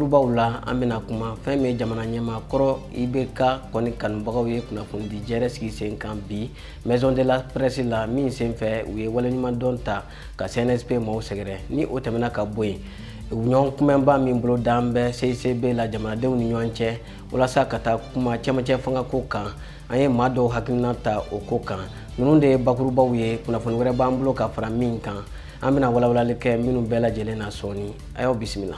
Bakurubaw la, an bɛna kuma fɛn min ye jamana ɲɛmaa kɔrɔ IBK kɔni kanubagaw ye kunnafonidi jɛrɛ sigi sen kan bi Maison de la Presse la, min senfɛ u ye waleɲumandɔn ta ka CNSP maaw sɛgɛrɛ. Ni o tɛmɛna ka bɔ yen, ɲɔgɔn kunbɛnba min bolo dan bɛ CICB la jamanadenw ni ɲɔgɔn cɛ walasa ka taa kuma cɛmancɛ fangako kan, an ye maa dɔw hakilina ta o ko kan. Ninnu de ye bakurubaw ye. Kunnafoni wɛrɛ b'an bolo ka fara min kan, an bɛna walawalali kɛ minnu bɛɛ lajɛlen na sɔɔni. A y'aw bisimila.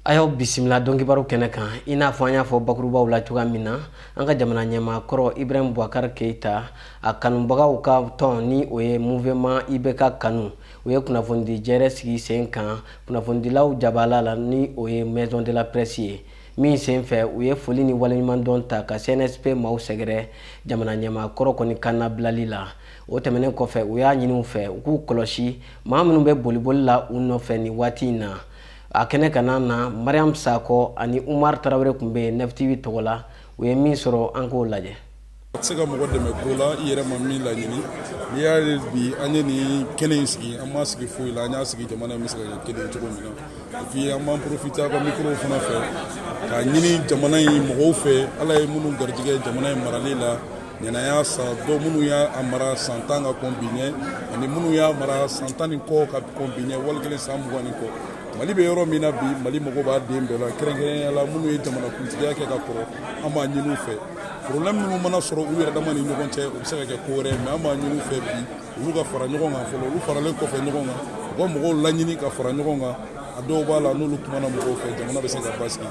A y'aw bisimila donkibaru kɛnɛ kan. I n'a fɔ an y'a fɔ bakurubaw la cogoya min na, an ka jamana ɲɛmaa kɔrɔ Ibrahim Boubacar Keïta a kanubagaw ka tɔn, ni o ye mouvement IBK kanu, u ye kunnafonidi jɛrɛ sigi sen kan kunnafonidilaw jabala la, ni o ye Maison de la Presse ye, min senfɛ u ye foli ni waleɲumandɔn ta ka CNSP maaw sɛgɛrɛ jamana ɲɛmaa kɔrɔ kɔni kannabilali la. O tɛmɛnen kɔfɛ, u y'a ɲini u fɛ u k'u kɔlɔsi maa minnu bɛ boliboli la u nɔfɛ nin waati in na. A kɛnɛ kana na, Mariam Sakɔ ani Umar Tarawele tun bɛ yen 9TV tɔgɔ la. U ye min sɔrɔ, an k'o lajɛ. A tɛ se ka mɔgɔ dɛmɛ ko la i yɛrɛ ma min laɲini. N'i y'a ye bi an ye nin kɛnɛ in sigi, an m'a sigi foyi la, an y'a sigi jamana in bɛ se ka kɛ kelen ye cogo min na. Et puis an b'an profiter aw ka micro fana fɛ k'a ɲini jamana in mɔgɔw fɛ, Ala ye minnu garijɛgɛ jamana in marali la ɲinan y'a san dɔw, minnu y'a mara san 10 ka kɔn bi ɲɛ, ani minnu y'a mara san 10 ni kɔ ka kɔn bi ɲɛ, wali kelen san 20 ni kɔ. Mali bɛ yɔrɔ min na bi, Mali mago b'a den bɛɛ la, kɛrɛnkɛrɛnnenya la minnu ye jamanakuntigiya kɛ ka kɔrɔ. An b'a ɲini u fɛ, problème minnu mana sɔrɔ u yɛrɛ dama ni ɲɔgɔn cɛ, o bɛ se ka kɛ ko wɛrɛ ye, mais an b'a ɲini u fɛ bi olu ka fara ɲɔgɔn kan fɔlɔ. Olu faralen kɔfɛ ɲɔgɔn kan, u ka mɔgɔw laɲini ka fara ɲɔgɔn kan. A dɔw b'a la, n'olu kumana mɔgɔw fɛ, jamana bɛ se ka basigi,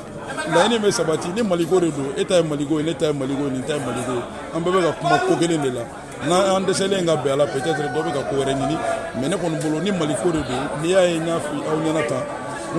laɲini bɛ sabati. Ni Maliko de don, e ta ye Maliko ye, ne ta ye Maliko ye, nin ta ye Maliko ye, an bɛɛ bɛ ka kuma ko kelen de la. N'an dɛsɛlen ka bɛn a la, peut-être dɔ bɛ ka ko wɛrɛ ɲini, mais ne kɔni bolo, ni Maliko de don, n'i y'a ye n y'a fɔ aw ɲɛna tan,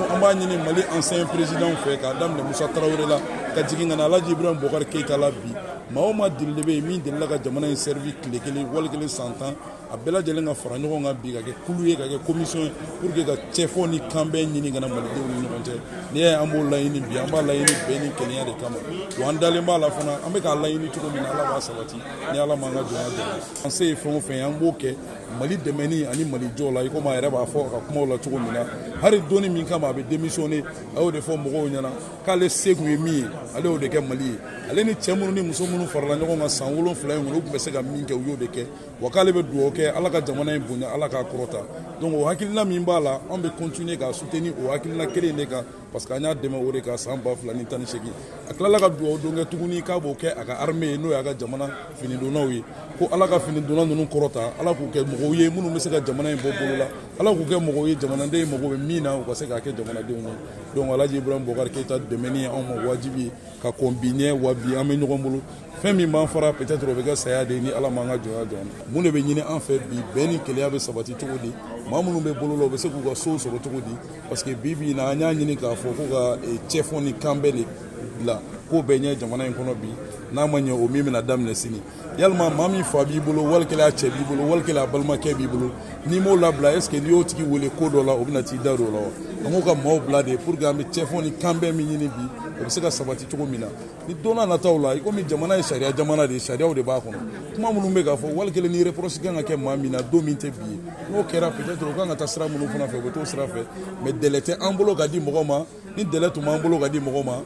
an b'a ɲini Mali ancien président fɛ, k'a daminɛ Musa Tarawele la ka jigin ka na Alhaji Ibrahim Boubacar Keïta la bi, maa o maa deli de bɛ yen min delila ka jamana in servi tile kelen wali kelen san 10, a bɛɛ lajɛlen ka fara ɲɔgɔn kan bi ka kɛ kulu ye, ka kɛ commission ye, pour que ka cɛfɔ ni kanbɛn ɲini ka na malidenw ni ɲɔgɔn cɛ. N'i y'a ye an b'o laɲini bi, an b'a laɲini bɛn ni kelenya de kama. Wa an dalen b'a la fana, an bɛ k'a laɲini cogo min na, Ala b'a sabati ni Ala m'an ka jɔnya dɛmɛ. An se ye fɛn o fɛn ye, an b'o kɛ Mali dɛmɛni ani Mali jɔ la, i komi a yɛrɛ b'a fɔ a ka kumaw la cogo min na. Hali donni min kama a bɛ démissionner, a y'o de fɔ mɔgɔw ɲɛna k'ale se kun ye min ye, ale y'o de kɛ Mali ye. Ale ni cɛ minnu ni muso minnu farala ɲɔgɔn kan san 7 in kɔnɔ, u tun bɛ se ka min kɛ, u y'o de kɛ. Wa k'ale bɛ dugawu kɛ Ala ka jamana in bonya, Ala k'a kɔrɔta. Donc o hakilina min b'a la, an bɛ continuer k'a soutenir o hakilina kelen in de kan, parce que an y'a dɛmɛ o de kan san 2018. A tilala ka dugawu don kɛ tuguni k'a b'o kɛ a ka armée ye, n'o y'a ka jamana finidonnaw ye, ko Ala ka finidonna ninnu kɔrɔta, Ala k'u kɛ mɔgɔw ye minnu bɛ se ka jamana in bɔ bolo la, Ala k'u kɛ mɔgɔw ye jamanaden mago bɛ min na, u ka se k'a kɛ jamanadenw ye. Donc Alhaji Ibrahim Boubacar Keïta dɛmɛni ye anw ma wajibi ye ka kɔn bi ɲɛ. Wa bi an bɛ ɲɔgɔn bolo, fɛn min b'an fara, peut-être o bɛ kɛ saya de ye ni Ala m'an ka jɔnya jɔ. Mun de bɛ ɲini an fɛ bi? Bɛn ni kelenya bɛ sabati cogo di? Maa minnu bɛ bolo la, u bɛ se k'u ka sow sɔrɔ cogo di? Parce que bi bi in na, an y'a ɲini k'a fɔ ko ka cɛfɔ ni kanbɛn de bila ko bɛɛ ɲɛ jamana in kɔnɔ bi. N'a ma ɲɛ, o min bɛna daminɛ sini, yalima maa min fa b'i bolo, wali kelen a cɛ b'i bolo, wali kelen a balimakɛ b'i bolo, n'i m'o labila, est ce que n'i y'o tigi wele ko dɔ la, o bɛna t'i da don o la wa? An k'o ka maaw bila de pour que an bɛ cɛfɔ ni kanbɛn min ɲini bi, o bɛ se ka sabati cogo min na ni don n'a nataw la. I komi jamana ye sariya jamana de ye, sariyaw de b'a kɔnɔ. Kuma minnu bɛ k'a fɔ, wali kelen ni reproche kan ka kɛ maa min na, don min tɛ bi ye, n'o kɛra, peut-être o kan ka taa sira minnu fana fɛ, u bɛ t'o sira fɛ. Mais délai tɛ an bolo ka di mɔgɔ ma. Ni délai tun b'an bolo ka di mɔgɔ ma,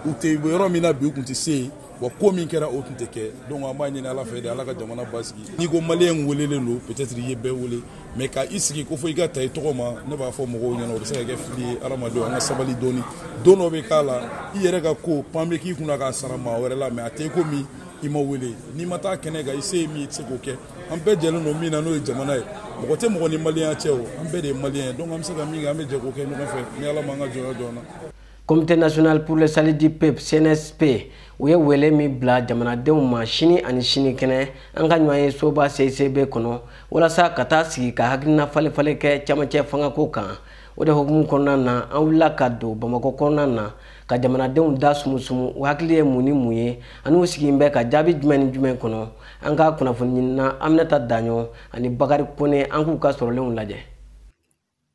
u tɛ yɔrɔ min na bi, u tun tɛ se yen. Wa ko min kɛra, o tun tɛ kɛ. Donc an b'a ɲini Ala fɛ de, Ala ka jamana basigi. N'i ko maliyɛn welelen don, peut-être i ye bɛɛ wele, mais ka i sigi ko fo i ka ta i tɔgɔ ma, ne b'a fɔ mɔgɔw ɲɛna, o bɛ se ka kɛ fili ye. Hadamadenw, an ka sabali dɔɔni. Don dɔ bɛ k'a la, i yɛrɛ ka ko pan bɛ k'i kunna k'a sara maa wɛrɛ la, mais a tɛ komi i ma wele. N'i ma taa kɛnɛ kan, i se ye min ye, i tɛ se k'o kɛ. An bɛɛ jɛlen don min na, n'o ye jamana ye. Mɔgɔ tɛ mɔgɔ ni maliyɛnya cɛ o, an bɛɛ de ye maliyɛn ye. Donc an bɛ se ka min kɛ, an bɛ jɛ k'o kɛ ɲɔgɔn fɛ ni Ala m'an ka jɔnya jɔ an na. Comité national pour le salut du peuple, CNSP, u ye wele min bila jamanadenw ma sini ani sinikɛnɛ, an ka ɲɔgɔn ye soba CICB kɔnɔ walasa ka taa sigi ka hakilina falen-falen kɛ camancɛ fangako kan. O de hukumu kɔnɔna na, an wulila ka don Bamakɔ kɔnɔna na ka jamanadenw da sumusumu, u hakili ye mun ni mun ye, ani u sigi bɛ ka jaabi jumɛn ni jumɛn kɔnɔ. An ka kunnafoni ɲinina Aminata Daɲɔ ani Bakari Kone, an k'u ka sɔrɔlenw lajɛ.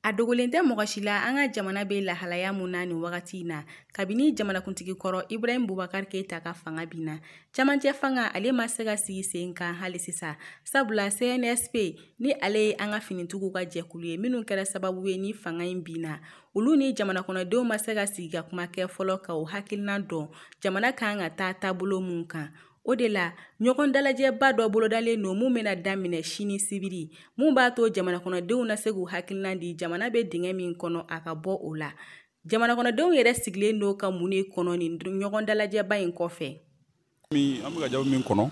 A dogolen tɛ mɔgɔ si la, an ka jamana bɛ lahalaya mun na nin wagati in na. Kabini jamanakuntigi kɔrɔ Ibrahim Boubacar Keita ka fanga binna, camancɛ fanga ale ma se ka sigi sen kan hali sisan, sabula CNSP ni ale ye an ka finitigiw ka jɛkulu ye minnu kɛra sababu ye ni fanga in binna, olu ni jamana kɔnɔdenw ma se ka sigi ka kuma kɛ fɔlɔ ka o hakilina dɔn jamana kan ka taa taabolo mun kan. O de la, ɲɔgɔn dalajɛba dɔ bolodalen don mun bɛna daminɛ sini sibiri, mun b'a to jamana kɔnɔdenw na se k'u hakilina di jamana bɛ dingɛ min kɔnɔ a ka bɔ o la. Jamana kɔnɔdenw yɛrɛ sigilen don ka mun de kɔnɔ nin ɲɔgɔn dalajɛba in kɔfɛ? Min an bɛ ka jaabi min kɔnɔ,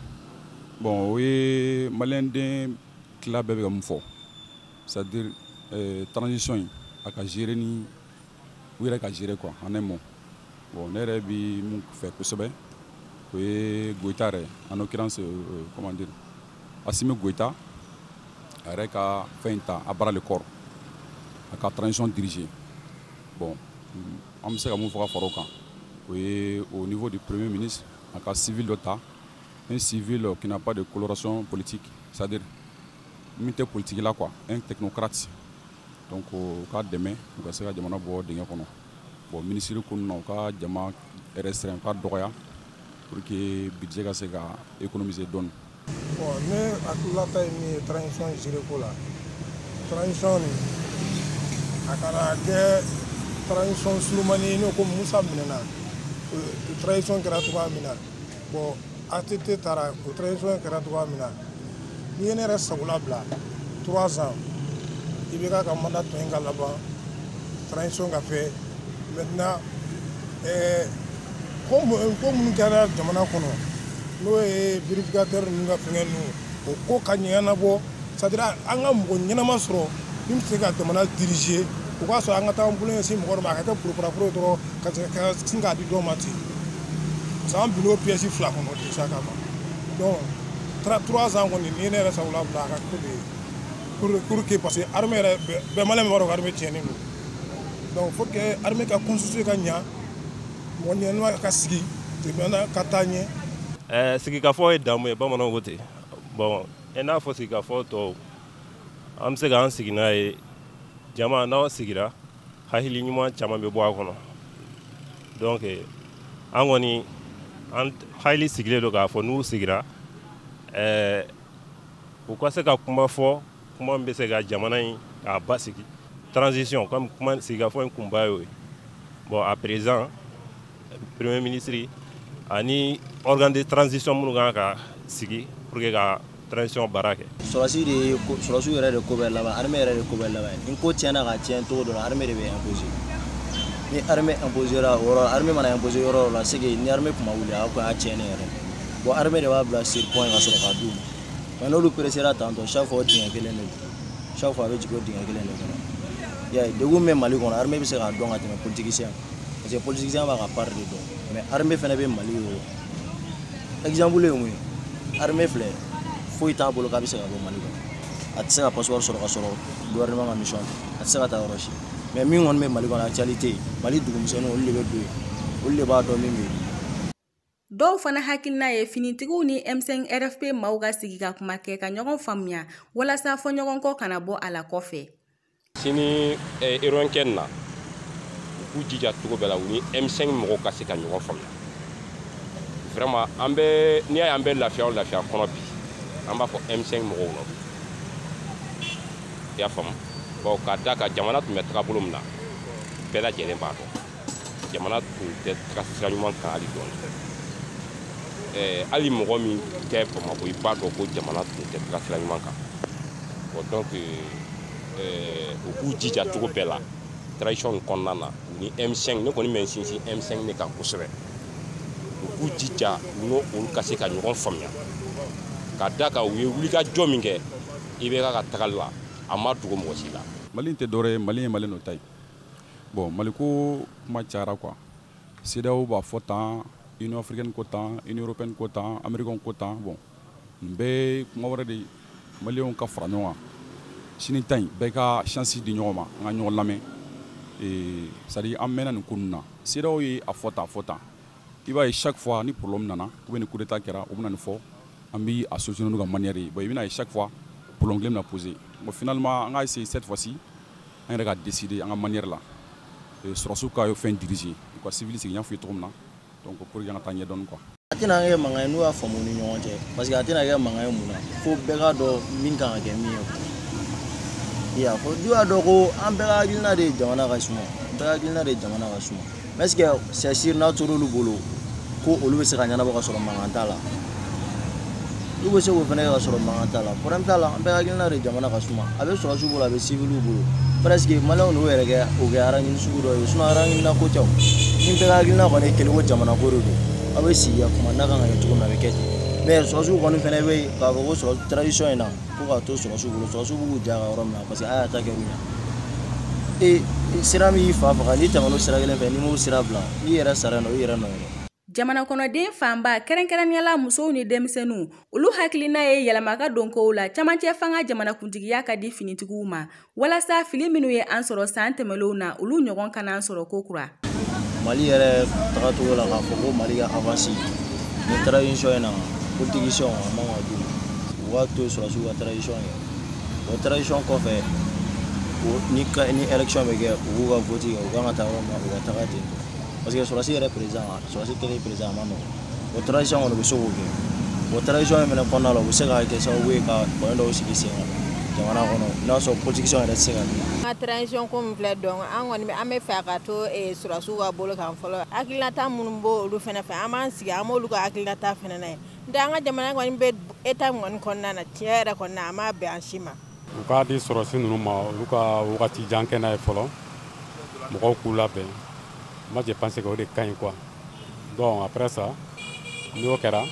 bon, o ye maliyɛnden tila bɛɛ bɛ ka mun fɔ, c'est à dire transition in a ka gérer ni u yɛrɛ ka gérer quoi, en un mot. Bon, ne yɛrɛ bi mun fɛ kosɛbɛ, o ye Goïta yɛrɛ, en l'occurrence, comment dire, Assimi Goïta a yɛrɛ ka fɛn ta à bras le corps, a ka transition diriger. Bon, an bɛ se ka mun fɔ ka fara o kan, o ye au niveau du premier ministre, a ka civil dɔ ta, un civil qui n'a pas de coloration politique, c'est à dire min tɛ politique la quoi, un technocrate. Donc u ka dɛmɛ u ka se ka jamana bɔ dingɛ kɔnɔ. Bon, ministre ko ninnu na, u ka jama restreint, u ka dɔgɔya pour que budget ka se ka économiser dɔɔni. Bon, ne hakilinata ye min ye transition gérer ko la, transition nin a kana kɛ transition surumani ye, n'o ko Musa minɛna, transition kɛra cogoya min na. Bon, ATT taara, o transition kɛra cogoya min na, n'i ye ne yɛrɛ sagola bila 3 ans, i bɛ k'a ka mandat tɔ in ka laban, transition ka fɛ. Maintenant, ko minnu kɛra jamana kɔnɔ, n'o ye vérificateur ninnu ka fɛngɛ ninnu, o ko ka ɲɛnabɔ, c'est à dire an ka mɔgɔ ɲɛnama sɔrɔ min bɛ se ka jamana diriger. O k'a sɔrɔ an ka taa an bolo ɲɛsin mɔgɔ dɔ ma, a ka kɛ poroparaporo dɔrɔn ka sin k'a di dɔw ma ten, parce que an binn'o pièce fila kɔnɔ déjà ka ban. Donc 3 ans kɔni, ni ye ne yɛrɛ sagola bila, a ka ko de ye pour que, parce que armée yɛrɛ bɛɛ, maliyɛn b'a dɔn ko armée tiɲɛnen don. Donc faut que armée ka constituer ka ɲa, mɔgɔ ɲɛnama ka sigi, jamana ka taa ɲɛ. Sigikafɔ ye damu ye, bamananw ko ten. Bon, i n'a fɔ sigikafɔ tɔw, an bɛ se k'an sigi n'a ye. Jama n'aw sigira, hakili ɲuman caman bɛ bɔ a kɔnɔ. Donc an kɔni an hakili sigilen don k'a fɔ n'u sigira, u ka se ka kuma fɔ, kuma min bɛ se ka jamana in k'a basigi, transition, comme kuma sigikafɔ in kunba y'o ye. Bon, à présent, premier ministre ani organe de transition minnu kan ka sigi pour que ka transition baara kɛ. Sɔrɔsi de ye, sɔrɔsiw yɛrɛ de ko bɛɛ laban, armée yɛrɛ de ko bɛɛ laban. Ni ko tiɲɛna ka tiɲɛ cogo dɔ la, armée de bɛ imposer. Ni armée imposer la o yɔrɔ, armée mana imposer yɔrɔ dɔ la, c'est que ni armée kun ma wuli, a kun y'a tiɲɛnen yɛrɛ. Bon, armée de b'a bila sur point ka sɔrɔ k'a d'u ma. Mais n'olu pressera tantôt, chaque fois o dingɛ kelen de don, chaque fois a bɛ jigin o dingɛ kelen de kɔnɔ. I y'a ye, degun min bɛ Mali kɔnɔ, armée bɛ se k'a dɔn ka tɛmɛ politicien, parce que politicien b'a ka part de dɔn, mais armée fana bɛ Mali o. Exemple ye mun ye? Armée filɛ, foyi t'a bolo k'a bɛ se ka bɔ Mali kɔnɔ. A tɛ se ka passeport sɔrɔ ka sɔrɔ gouvernement ka mission tɛ, a tɛ se ka taa yɔrɔ si. Mais min kɔni bɛ Mali kɔnɔ, actualité, Mali dugumisɛnninw, olu de bɛ don yen, olu de b'a dɔn min bɛ yen. Dɔw fana hakilina ye finitigiw ni M5 RFP maaw ka sigi ka kuma kɛ ka ɲɔgɔn faamuya walasa fɔɲɔgɔnkɔ kana bɔ a la kɔfɛ. Sini réunion na, u k'u jija cogo bɛɛ la, u ni M5 mɔgɔw ka se ka ɲɔgɔn faamuya. Vraiment, an bɛ n'i y'a ye an bɛ lafiya o lafiya kɔnɔ bi, an b'a fɔ M5 mɔgɔw nɔ, i y'a faamu. Bon, ka da kan jamana tun bɛ taga bolo min na, bɛɛ lajɛlen b'a dɔn jamana tun tɛ taga sira ɲuman kan hali dɔɔni. Hali mɔgɔ min tɛ Bamakɔ, i b'a dɔn ko jamana tun tɛ taga sira ɲuman kan. Bon, donc u k'u jija cogo bɛɛ la transition in kɔnɔna na, u ni M5, ne kɔni bɛ n sinsin M5 de kan kosɛbɛ, u k'u jija u n'o olu ka se ka ɲɔgɔn faamuya, ka da kan u ye wulikajɔ min kɛ IBK ka tagali la, a ma dogo mɔgɔ si la. Mali tɛ dɔwɛrɛ ye, Mali ye maliyɛn dɔ ta ye. Bon, Mali ko kuma cayara quoi. CEDEAO b'a fɔ tan, Union africaine ko tan, Union européenne ko tan, Américain ko tan. Bon, nin bɛɛ ye kuma wɛrɛ de ye. Maliyɛnw ka fara ɲɔgɔn kan sini ta in, bɛɛ ka chance di ɲɔgɔn ma, an ka ɲɔgɔn lamɛn. C'est à dire an mɛnna nin ko ninnu na. CEDEAO ye a fɔ tan, a fɔ tan, i b'a ye chaque fois ni problème nana ou bien ni coup d'état kɛra, u bɛna nin fɔ, an bi a solutionner n'u ka manière ye. Bon, i bɛna ye chaque fois problème kelen bɛna poser. Bon, finalement, an ka essayer cette fois-ci. An yɛrɛ ka décider an ka manière la. Sɔrɔsiw ka fɛn diriger, u ka civil sigi n y'a f'i ye cogo min na. Donc pour que an ka taa ɲɛ dɔɔni quoi. A tɛna kɛ mankan ye n'u y'a faamu ni ɲɔgɔn cɛ, parce que a tɛna kɛ mankan ye mun na, fo bɛɛ k'a dɔn min kan ka kɛ min ye quoi. I y'a fɔ n'u y'a dɔn ko an bɛɛ ka hakilina de ye jamana ka suma, bɛɛ ka hakilina de ye jamana ka suma. Mais est-ce que c'est sûr n'a tor'olu bolo ko olu bɛ se ka ɲɛnabɔ ka sɔrɔ mankan t'a la? N'u bɛ se k'o fana kɛ ka sɔrɔ mankan t'a la, problème t'a la. An bɛɛ ka hakilina de ye jamana ka suma. A bɛ sɔrɔsiw bolo, a bɛ civilw bolo. Presque maliyɛnw n'u yɛrɛ kɛ o kɛ araɲini sugu dɔ ye, sinon araɲinina ko tɛ o. Ni bɛɛ ka hakilina kɔni ye kelen ko jamana ko de don, aw bɛ sigi ka kuma n'a kan ka kɛ cogo min na, a bɛ kɛ ten. Mais sɔrɔsiw kɔni fana bɛ yen k'a fɔ ko sɔrɔ transition in na ko k'a to sɔrɔsiw bolo, sɔrɔsiw b'u ja ka yɔrɔ min na, parce que a y'a ta kɛ u ɲɛ. E sira min y'i fa faga, n'i tɛmɛn'o sira kelen fɛ, n'i m'o sira bila, n'i yɛrɛ sara yen nɔ, i yɛrɛ nɔ ye dɛ. Jamana kɔnɔden fanba, kɛrɛnkɛrɛnnenya la musow ni denmisɛnninw, olu hakilina ye yɛlɛma ka don kow la camancɛ fanga jamanakuntigiya ka di finitigiw ma, walasa fili minnu ye an sɔrɔ san tɛmɛnlenw na, olu ɲɔgɔn kana an sɔrɔ ko kura. Mali yɛrɛ tagacogo la k'a fɔ ko Mali ka avance ni transition in na, politicien a man ka d'u ma. U k'a to sɔrɔsiw ka transition kɛ. O transition kɔfɛ, ni élection bɛ kɛ, u b'u ka vote kɛ, u kan ka taa yɔrɔ min na, u ka taga ten tɔ. Parce que sɔrɔsi yɛrɛ président, sɔrɔsi kɛlen président a ma nɔgɔn. O transition kɔni u bɛ se k'o kɛ. O transition in fɛnɛ kɔnɔna la, u bɛ se ka kɛ sababu ye ka point dɔw sigi sen kan jamana kɔnɔ, n'a sɔrɔ politicien yɛrɛ tɛ se ka kɛ. An ka transition ko min filɛ dɔn, an kɔni an bɛ fɛ a ka to sɔrɔsiw ka bolo kan fɔlɔ. Hakilinata minnu b'olu fɛnɛ fɛ, an b'an sigi an b'olu ka hakilinata fɛnɛ na ye. N'o tɛ an ka jamana kɔni bɛ état min kɔni kɔnɔna na, tiɲɛ yɛrɛ kɔni na, a ma bɛn an si ma. U k'a di sɔrɔsi ninnu ma, olu ka wagati jan kɛ n'a ye fɔlɔ, mɔgɔw k'u labɛn. Moi, je pense que o de ka ɲi quoi. Donc après ça, n'o kɛra,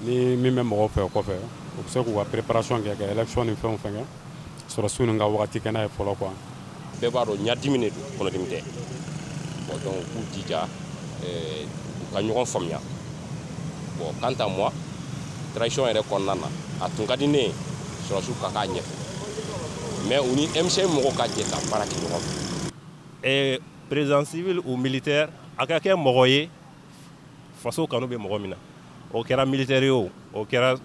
ni min bɛ mɔgɔw fɛ o kɔfɛ, u bɛ se k'u ka préparation kɛ ka élection ni fɛnw fɛn kɛ, sɔrɔsiw ninnu ka wagati kɛ n'a ye fɔlɔ quoi. Bɛɛ b'a dɔn ɲadimi de don, kɔnɔdimi tɛ. Bon, donc u k'u jija u ka ɲɔgɔn faamuya. Bon, quant à moi, transition yɛrɛ kɔnɔna na, a tun ka di ne ye sɔrɔsiw ka k'a ɲɛfɛ, mais u ni M5 mɔgɔw ka jɛ ka baara kɛ ɲɔgɔn fɛ. Président civil ou militaire, a ka kɛ mɔgɔ ye faso kanu bɛ mɔgɔ min na, o kɛra militaire ye o, o kɛra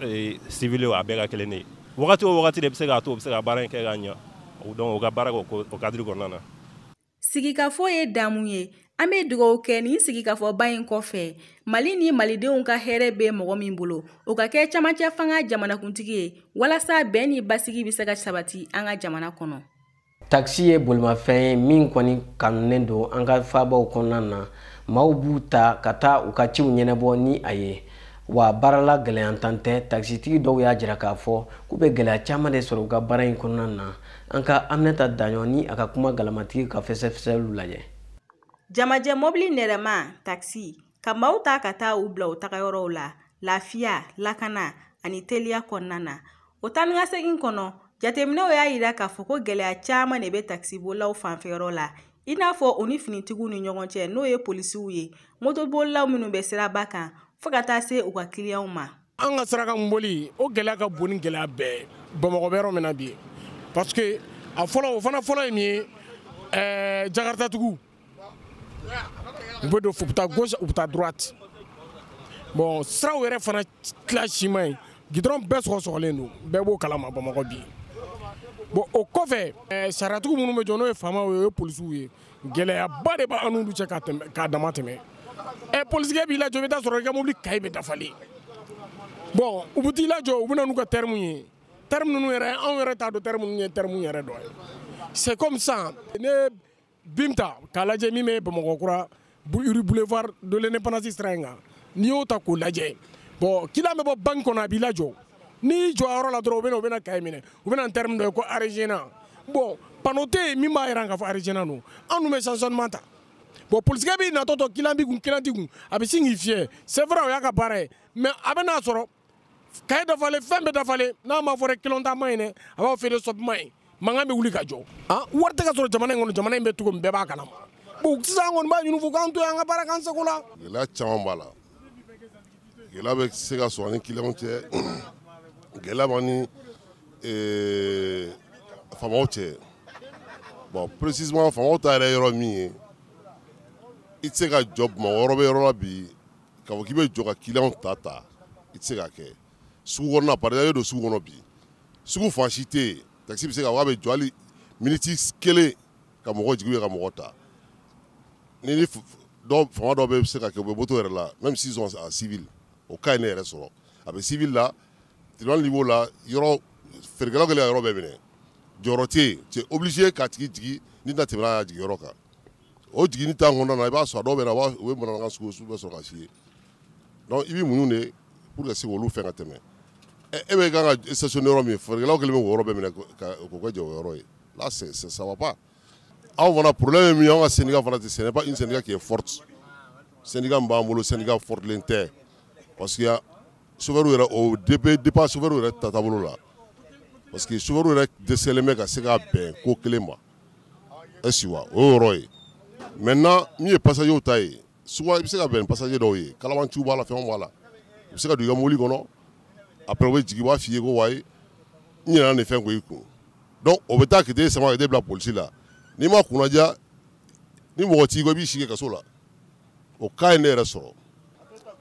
civil ye o, a bɛɛ ka kelen de ye. Wagati o wagati de bɛ se k'a to u bɛ se ka baara in kɛ ka ɲɛ. Donc u ka baara kɛ o cadre kɔnɔna na. Sigikafɔ ye damu ye. An bɛ dugawu kɛ nin sigikafɔba in kɔfɛ, Mali ni malidenw ka hɛrɛ bɛ mɔgɔ min bolo, o ka kɛ camancɛ fanga jamanakuntigi ye, walasa bɛn ni basigi bɛ se ka sabati an ka jamana kɔnɔ. Takisi ye bolimafɛn ye min kɔni kanunen don an ka faabaw kɔnɔna na. Maaw b'u ta ka taa u ka ciw ɲɛnabɔ ni a ye, wa baarala gɛlɛyantan tɛ. Takisitigi dɔw y'a jira k'a fɔ k'u bɛ gɛlɛya caman de sɔrɔ u ka baara in kɔnɔna na. An ka Aminata Daɲɔ ni a ka kuma galamatigi ka fɛsɛfɛsɛliw lajɛ. Jamajɛ mɔbili nɛrɛma takisi ka maaw ta ka taa u bila u tagayɔrɔw la lafiya, lakana ani teliya kɔnɔna na. O taa ni ka segin kɔnɔ, jateminɛw y'a jira k'a fɔ ko gɛlɛya caman de bɛ takisibolilaw fanfɛyɔrɔ la, i n'a fɔ u ni finitigiw ni ɲɔgɔn cɛ, n'o ye polisiw ye, motobolilaw minnu bɛ siraba kan, fo ka taa se u ka kiliyanw ma. An ka saraka boli, o gɛlɛya ka bon ni gɛlɛya bɛɛ Bamakɔ bɛ yɔrɔ min na bi, parce que a fɔlɔ, o fana fɔlɔ ye min ye, Jakartatigiw u bɛ don, u bɛ taa gauche, u bɛ taa droite. Bon, siraw yɛrɛ fana tila si ma ye, goudron bɛɛ sɔgɔsɔgɔlen don, bɛɛ b'o kalama Bamakɔ bi. Bon, o kɔfɛ, sariyatigiw minnu bɛ jɔ, n'o ye faamaw ye, o ye polisiw ye, gɛlɛyaba de b'an n'olu cɛ k'a dama tɛmɛ. Polisikɛ b'i lajɔ, i bɛ taa sɔrɔ i ka mobili kaye bɛ dafalen. Bon, u bɛ t'i lajɔ, u bɛ na n'u ka terme ye. Terme ninnu yɛrɛ, anw yɛrɛ t'a dɔn terme ninnu ye terme yɛrɛ dɔ ye. C'est comme ça. Ne bim ta k'a lajɛ min bɛ Bamakɔ kura rue boulevard de l'Indépendance sira in kan, n'i y'o ta k'o lajɛ, bon, client bɛ bɔ banque kɔnɔ, a b'i lajɔ. N'i jɔ a yɔrɔ la dɔrɔn, u bɛna kaye minɛ, u bɛna terme dɔ ye ko arrêt. Bon, panneau tɛ yen min b'a jira k'a fɔ arrêt don. Anw dun bɛ stationnement ta. Bon, polisikɛ b'i natɔ tɔ, client b'i kun, client t'i kun, a bɛ sin k'i fiyɛ. C'est vrai, o y'a ka baara ye, mais a bɛ n'a sɔrɔ kaye dafalen, fɛn bɛɛ dafalen, n'a ma fɔ dɛ client ta ma ɲi dɛ, a b'a fɔ de stop ma ɲi, mankan bɛ wuli ka jɔ. Wari tɛ ka sɔrɔ jamana in kɔnɔ, jamana in bɛ cogo min, bɛɛ b'a kalama. Bon, sisan an kɔni b'a ɲini fo k'an to yen, an ka baara k'an sago la. Gɛlɛya caman b'a la. Gɛlɛya bɛ se ka sɔrɔ ni client cɛ, gɛlɛya b'an ni faamaw cɛ. Bon, précisément faamaw ta yɛrɛ yɔrɔ min ye, i tɛ se ka jɔ Bamakɔ yɔrɔ bɛ yɔrɔ la bi k'a fɔ k'i bɛ jɔ ka client ta, i tɛ se k'a kɛ. Sugu kɔnɔna, par exemple, e bɛ don sugu kɔnɔ bi, sugu fan si tɛ yen taxi bɛ se ka k'a bɛ jɔ hali miniti kelen. ka mɔgɔ jigin ka mɔgɔ ta. Ni dɔw fanga dɔw bɛ se ka kɛ u bɛ moto yɛrɛ la, même s'ils sont en civil, o cas ye ne yɛrɛ sɔrɔ. A bɛ civil la, tribunal niveau la, yɔrɔ feerekɛlaw kɛlen ka yɔrɔ bɛɛ minɛ. Jɔyɔrɔ tɛ yen, tu es obligé k'a tigi jigin n'i tɛna tɛmɛ n'a ye jigiyɔrɔ kan. O jiginni temps kɔnɔna na, i b'a sɔrɔ a dɔw bɛ na, u bɛ manamanakan sugu bɛɛ sɔrɔ ka f'i ye. Donc i b'i muɲu de pour que se k'olu fɛn ka tɛmɛ. E bɛ kan ka stationner yɔrɔ min, feerekɛlaw kɛlen bɛ k'o yɔrɔ bɛɛ minɛ k'o kɛ jɔyɔrɔ ye. Là, ça va pas. Anw fana problème ye min ye, anw ka syndicat fana tɛ, ce n'est pas une syndicat qui est forte. Syndicat min b'an bolo, syndicat fortelen tɛ. Parce que chauffeur yɛrɛ, o dépend chauffeur yɛrɛ ta taabolo la. Parce que chauffeur yɛrɛ dɛsɛlen bɛ ka se ka bɛn ko kelen ma. Est-ce que o y'o yɔrɔ ye. Maintenant, min ye passager ta ye, souvent i bɛ se ka bɛn passager dɔw ye, kalabanciw b'a la, fɛnw b'a la. U bɛ se ka don i ka mobili kɔnɔ, après u bɛ jigin, u b'a f'i ye ko wayi, n ɲinɛna nin fɛn ko i kun. Donc o bɛ taa k'i t'e sama ka t'e bila polisi la. N'i ma kunnadiya, ni mɔgɔ t'i kɔ, i b'i sigi kaso la. O cas ye ne yɛrɛ sɔrɔ.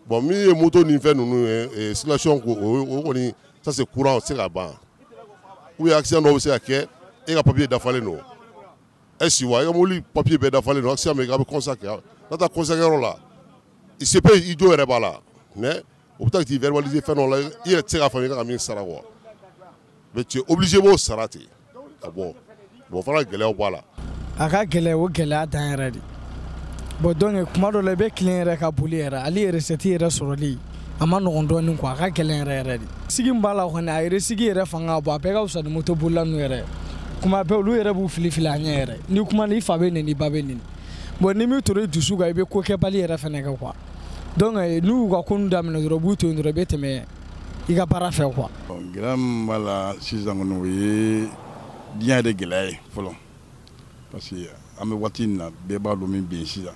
Bon, min ye moto ni fɛn ninnu ye, circulation ko o kɔni, ça c'est courant, o tɛ se ka ban. Ou bien accident dɔw bɛ se ka kɛ, e ka papier dafalen don. Est-ce que i ka mobili papier bɛɛ dafalen don, accident bɛ kɛ, a bɛ constat kɛ. N'a taa constat kɛyɔrɔ la, il se peut i jo yɛrɛ b'a la, mais o bɛ taa k'i verbaliser fɛn dɔ la, i yɛrɛ tɛ se k'a faamu i kan ka min sara quoi. Mais tu es obligé b'o sara ten ka bɔ. Bon, o fana gɛlɛyaw b'a la. A ka gɛlɛ, o gɛlɛya dan yɛrɛ de. Bon, donc kuma dɔ la i bɛ tilen yɛrɛ ka boli yɛrɛ, ale recette yɛrɛ sɔrɔli a ma nɔgɔn dɔɔnin quoi, a ka gɛlɛn yɛrɛ yɛrɛ de. Sigi min b'a la kɔni, a yɛrɛ sigi yɛrɛ fanga ka bon, a bɛɛ ka fisa ni moto bolila ninnu yɛrɛ. Kuma bɛɛ olu yɛrɛ b'u fili fili a ɲɛ yɛrɛ. Ni kuma na i fa bɛ nɛni, i ba bɛ nɛni. Bon, ni min tora i dusu kan, i bɛ ko kɛbali yɛrɛ fɛnɛ kɛ quoi. Donc n'u y'u ka ko ninnu daminɛ dɔrɔn, u b'u to yen dɔrɔn, i bɛ tɛmɛ i ka baara fɛ quoi. Gɛlɛya min b'a la sisan kɔni, o ye diɲɛ yɛrɛ gɛlɛya ye fɔlɔ. Parce que an bɛ waati min na, bɛɛ b'a dɔn min bɛ yen sisan.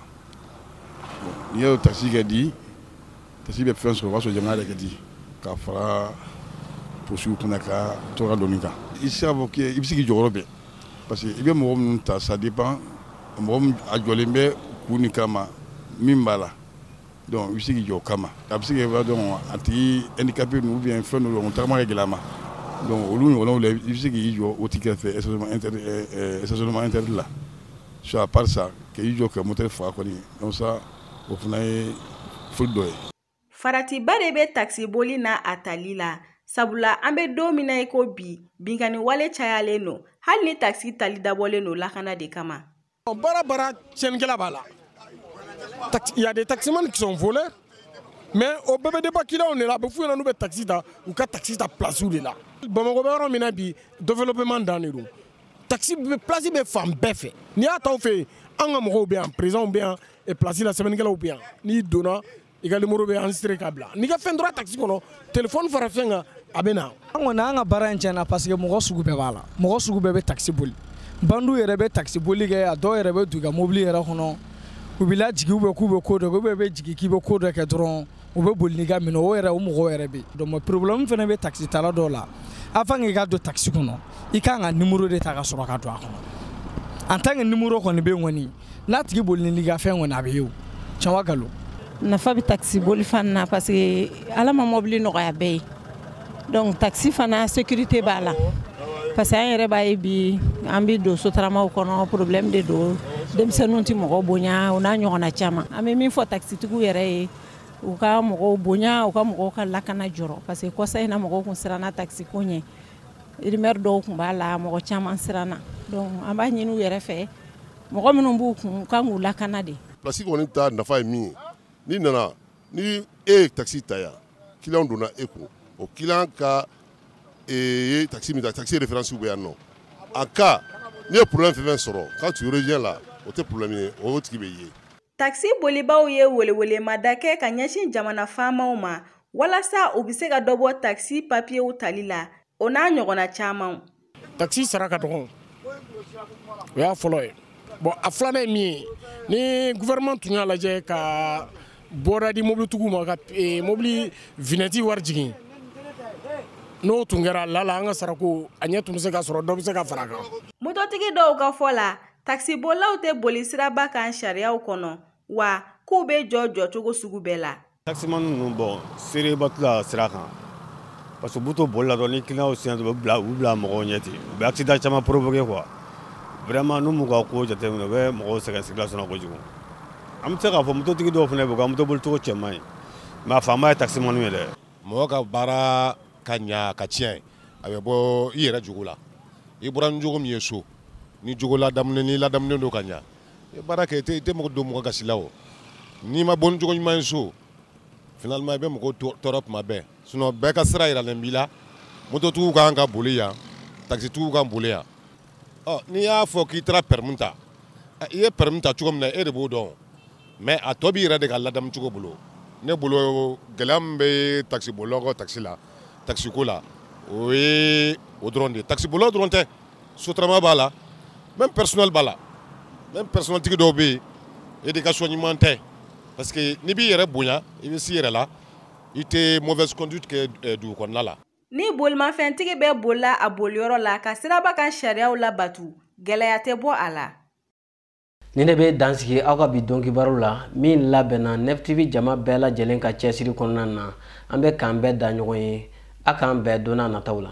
N'i y'o taxi kɛ di, taxi bɛ fɛn sɔrɔ, o b'a sɔrɔ jamana yɛrɛ kɛ di ka fara polisiw kunna ka tɔɔrɔ dɔɔni kan. I tɛ se k'a fɔ k'i bɛ se k'i jɔyɔrɔ bɛɛ, parce que i bɛ mɔgɔ minnu ta, ça dépend mɔgɔ min a jɔlen bɛ kun nin kama min b'a la. Donc i bɛ se k'i jɔ o kama. A bɛ se ka kɛ donc a tigi handicapé ninnu ou bien fɛn dɔ don, tagama ka gɛlɛn a ma. Donc olu ɲɔgɔnnaw la, i bɛ se k'i jɔ o tigi kɛrɛfɛ stationnement interdit la. Soit à part ça, k'i jɔ ka moteur faga kɔni, donc ça o fana ye foli dɔ ye. Faratiba de bɛ taxi boli n'a a tali la, sabula an bɛ don min na i ko bi, binkanni wale cayalen don, hali ni taxi tali dabɔlen don lakana de kama. Baara baara tiɲɛnikɛla b'a la. Il y a des taximans qui sont voleurs, mais o bɛɛ bɛ dépend clients de la. A bɛ f'u ɲɛna n'u bɛ taxi ta, u ka taxi ta place de la. Bamakɔ bɛ yɔrɔ min na bi, développement dan de don. Taxi place bɛ fan bɛɛ fɛ. N'i y'a ta aw fɛ yen, an ka mɔgɔw bɛ yan, présidents bɛ yan, place la sɛbɛnnikɛlaw bɛ yan. N'i donna, i ka numéro bɛ enregistré ka bila. N'i ka fɛn tora taxi kɔnɔ, téléphone fara fɛn kan, a bɛ na. An kɔni an ka baara in tiɲɛna parce que mɔgɔ sugu bɛɛ b'a la. Mɔgɔ sugu bɛɛ bɛ taxi boli. Bandiw yɛrɛ bɛ taxi boli kɛ, a dɔw yɛrɛ bɛ don i ka mobili yɛrɛ kɔnɔ. U b'i lajigin ou bien k'u bɛ ko dɔ kɛ, ou bien bɛ jigin k'i bɛ ko dɔ kɛ dɔrɔn, u bɛ boli n'i ka minɛ, o yɛrɛ o mɔgɔw yɛrɛ bɛ yen. Donc problème fana bɛ taxi tala dɔw la. Avant k'i ka don taxi kɔnɔ, i kan ka numéro de ta ka sɔrɔ ka don a kɔnɔ. En tant que numéro kɔni bɛ yen kɔni, n'a tigi bolila n'i ka fɛn kɔni, a bɛ ye o. Tiɲɛ wa nkalon? Nafa bɛ taxi boli fana na parce que Ala ma mobili nɔgɔya bɛɛ ye. Donc taxi fana sécurité b'a la. Parce que an yɛrɛ b'a ye bi, an bɛ don sotaramaw kɔnɔ, problème de don. Denmisɛnninw tɛ mɔgɔ bonya, o n'a ɲɔgɔnna caman. An bɛ min fɔ taxitigiw yɛrɛ ye, u ka mɔgɔw bonya, u ka mɔgɔw ka lakana jɔrɔ. Parce que kɔsa in na mɔgɔw kun siranna taxi ko ɲɛ. Rumeur dɔw kun b'a la, mɔgɔ caman siranna. Donc an b'a ɲini u yɛrɛ fɛ, mɔgɔ minnu b'u kun, u kan k'u lakana de. Place kɔni ta nafa ye min ye, n'i nana, ni e ye taxi ta yan, client donna e kun, o client ka ye taxi min ta, taxi référence bɛ yan nɔ. En cas n'i ye problème fɛn fɛn sɔrɔ, quand tu reviens là, o tɛ problème ye, o tigi bɛ ye. Taxi bolibaw ye welewelemada kɛ ka ɲɛsin jamana faamaw ma walasa u bɛ se ka dɔ bɔ taxi papiyew tali la, o n'a ɲɔgɔnna camanw. Taxi sara ka dɔgɔn, o y'a fɔlɔ ye. Bon, a filanan ye min ye, ni gouvernement tun y'a lajɛ ka bɔda di mobilitigiw ma ka mobili vignette wari jigin, n'o tun kɛra la la, an ka sarako a ɲɛ tun bɛ se ka sɔrɔ, dɔ bɛ se ka fara a kan. Mototigi dɔw ka fɔ la, taxibolilaw tɛ boli siraba kan sariyaw kɔnɔ, wa k'u bɛ jɔ jɔcogo sugu bɛɛ la. Taximan ninnu, bon, seereba t'u la sira kan, parce que u b'u to boli la dɔrɔn, ni client siɲɛ dɔrɔn, u b'u bila mɔgɔw ɲɛ ten, u bɛ accident caman provoquer quoi. Vraiment n'u m'u ka ko jateminɛ, u bɛ mɔgɔw sɛgɛn circulation na kojugu. An bɛ se k'a fɔ mototigi dɔw fana bɛ yen, u ka moto bolicogo cɛ man ɲi, mais a fanba ye taximaniw ye dɛ. Mɔgɔ ka baara ka ɲa ka tiɲɛ, a bɛ bɔ i yɛrɛ jogo la. I bɔra ni jogo min ye so, ni jogo ladamunen, n'i ladamunen don ka ɲa, i baara kɛ, i tɛ mɔgɔ don mɔgɔ gasi la. O n'i ma bɔ ni jogo ɲuman ye so, finalement i bɛ mɔgɔw tɔɔrɔ tuma bɛɛ. Sinon bɛɛ ka sira yiralen b'i la. Mototigiw kan ka boli yan, taxitigiw kan boli yan. Ɔ n'i y'a fɔ k'i taara permis ta, i ye permis ta cogo min na, e de b'o dɔn, mais a tɔ b'i yɛrɛ de ka ladamu cogo bolo. Ne bolo, gɛlɛya min bɛ taxi bolilaw ka taxi la, taxi ko la, o ye o dɔrɔn de ye. Taxi bolilaw dɔrɔn tɛ, sotrama b'a la, même personnel b'a la. Même personnel tigi dɔw bɛ yen, éducation ɲuman tɛ, parce que n'i b'i yɛrɛ bonya, i bɛ s'i yɛrɛ la, i tɛ mauvaise conduite kɛ dugu kɔnɔna la. Ni bolimafɛntigi bɛ bolila a boliyɔrɔ la ka siraba kan sariyaw labatu, gɛlɛya tɛ bɔ a la. Nin de bɛ dan sigi aw ka bi dɔnkibaru la min labɛnna Nef TV jama bɛɛ lajɛlen ka cɛsiri kɔnɔna na. An bɛ k'an bɛɛ da ɲɔgɔn ye, a k'an bɛn don n'a nataw la.